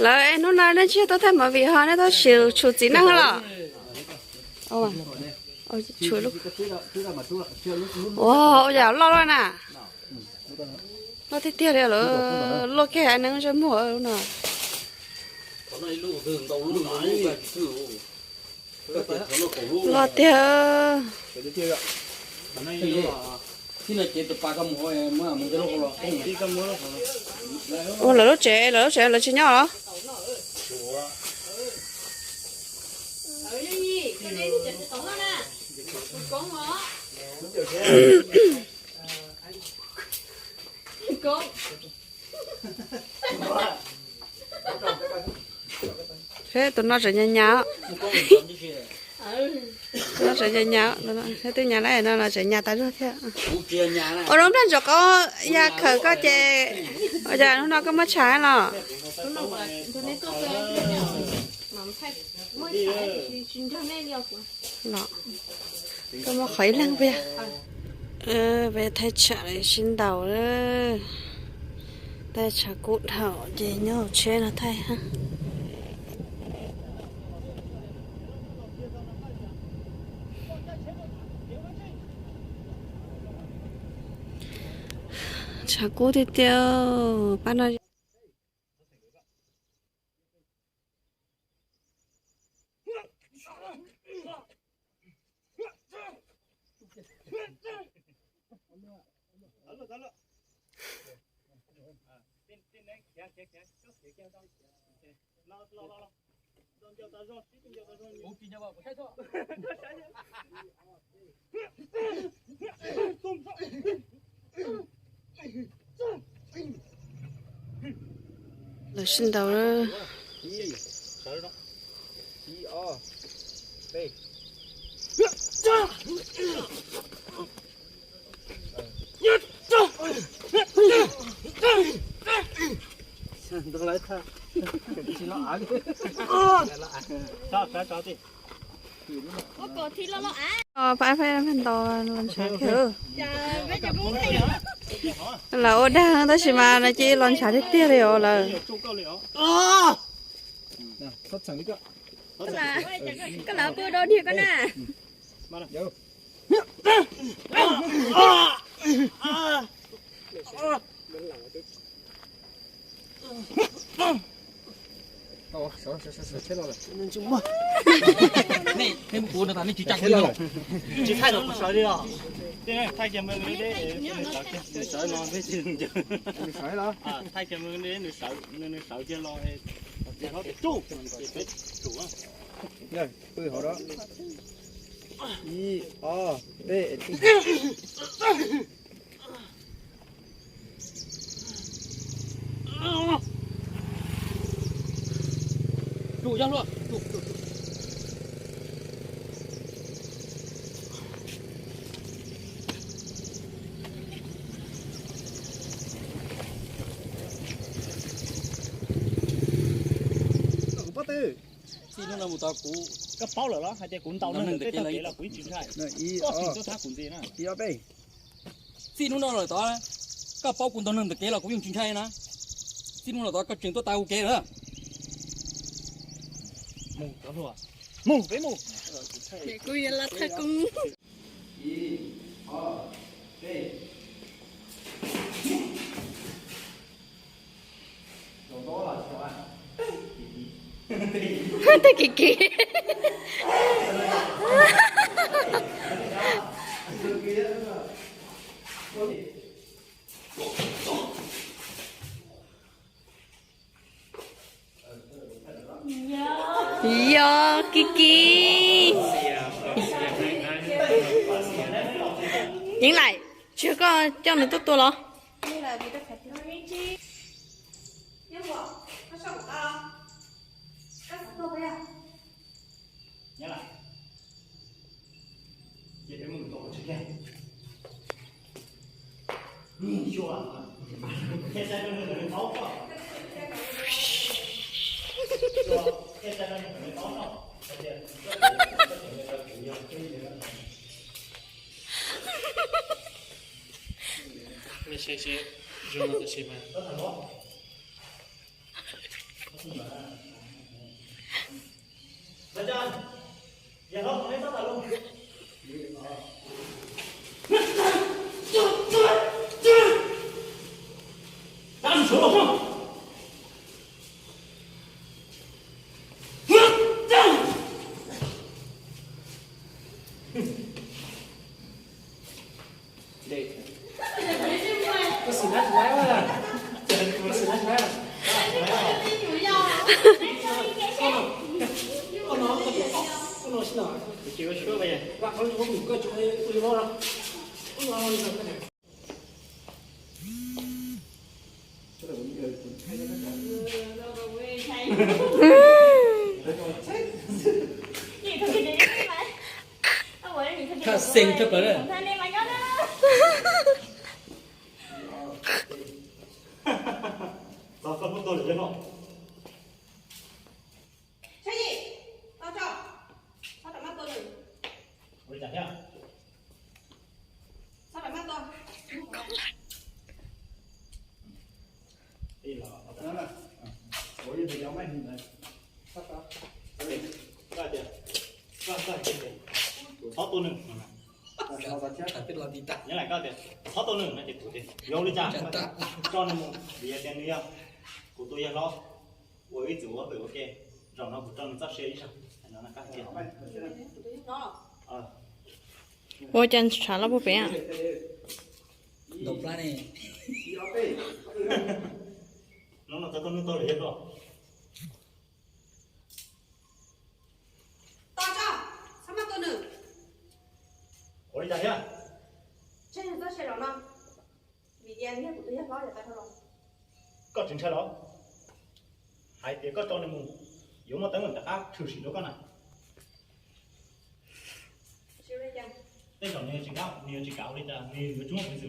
Lawv, hnub no nej tsis tuaj thaij movie ho nej tuaj tshum txiv neej los? Ua, ua cas loj loj na. Loj tiag tiag li lawm, luaj kiag haiv neeg zej muag no. Loj tiag. Ua lawv lub tsev, lawv lub tsev lawv tsis nyob los? Seb tus no tseem nyas nyas. Tus no tseem nyas nyas, thiab twb nyas lawm no los tseem nyas tas zog thiab. Ua lub nplag ntsuas qaub ya khawm koj ces, ua cas hnub no koj muab tshav los? Los, koj muab qhov ib leeg peb. Peb thaij tshav sib ntaus, thaij tshav kub dhau ces nyob hauv tsheb no thaij. Tshav kub tiag tiag, pab no. Lawv sib ntaus. Pab pab ntaus los ntshav kawg. Lawv ua dag tab sis mas no ces los ntshav tiag tiag li os lawm. Koj lam pw dau dig koj na. Nej, nej mus kuv no tas nej tsis tsa kuv no. Tsis thaij los kuv sawv li os. Thaij kiag mus, nws sawv no peb tsis, nws sawv los, thaij kiag mus, nws sawv, nws sawv kiag los, ces peb tsum, ces peb tsum. Pw hauv đó. Ib, ob, peb. Kuv pob tw. Txij hnub no mus tau kuv, koj paub lawm los hais tias kuv ntaus neeg ntawm kev los kuv yeej tsis ntshai. Koj tseem tuaj thab kuv ntxiv na. Txij hnub no lawm tod, koj paub kuv ntaus neeg ntawm kev los kuv yeej tsis ntshai na. Txij hnub no tod koj tseem tuaj tas kuv kev lawm. Mus, cov hluas, mus, peb mus. Kuv yuav los thawj koob. Tej kim kim. Yog kim kim. Yeev Laim, tsis yog koj coj nws tuaj tua los? Thaj xeeg thaj plaws na. Txhob tua nws. Yog li cas, tso nws mus, vim yog tias nws yog kuv tus yawg hlob uas ib txwm ua hauj lwm ua ke, zaum no kuv tso nws txoj sia ib zaug. Ua cas tshav loj puag pem? Hnub no txog koj hnub tag lawm yog koj. Ua li cas thiab? Koj tsis ntshai los? Hais tias koj tso nws mus, yuav muaj teeb meem rov qab tshwm sim rau koj na. Tej zaum nws tsis kam, nws yuav tsis kam ua li cas, nws yuav tsis muaj peev xwm.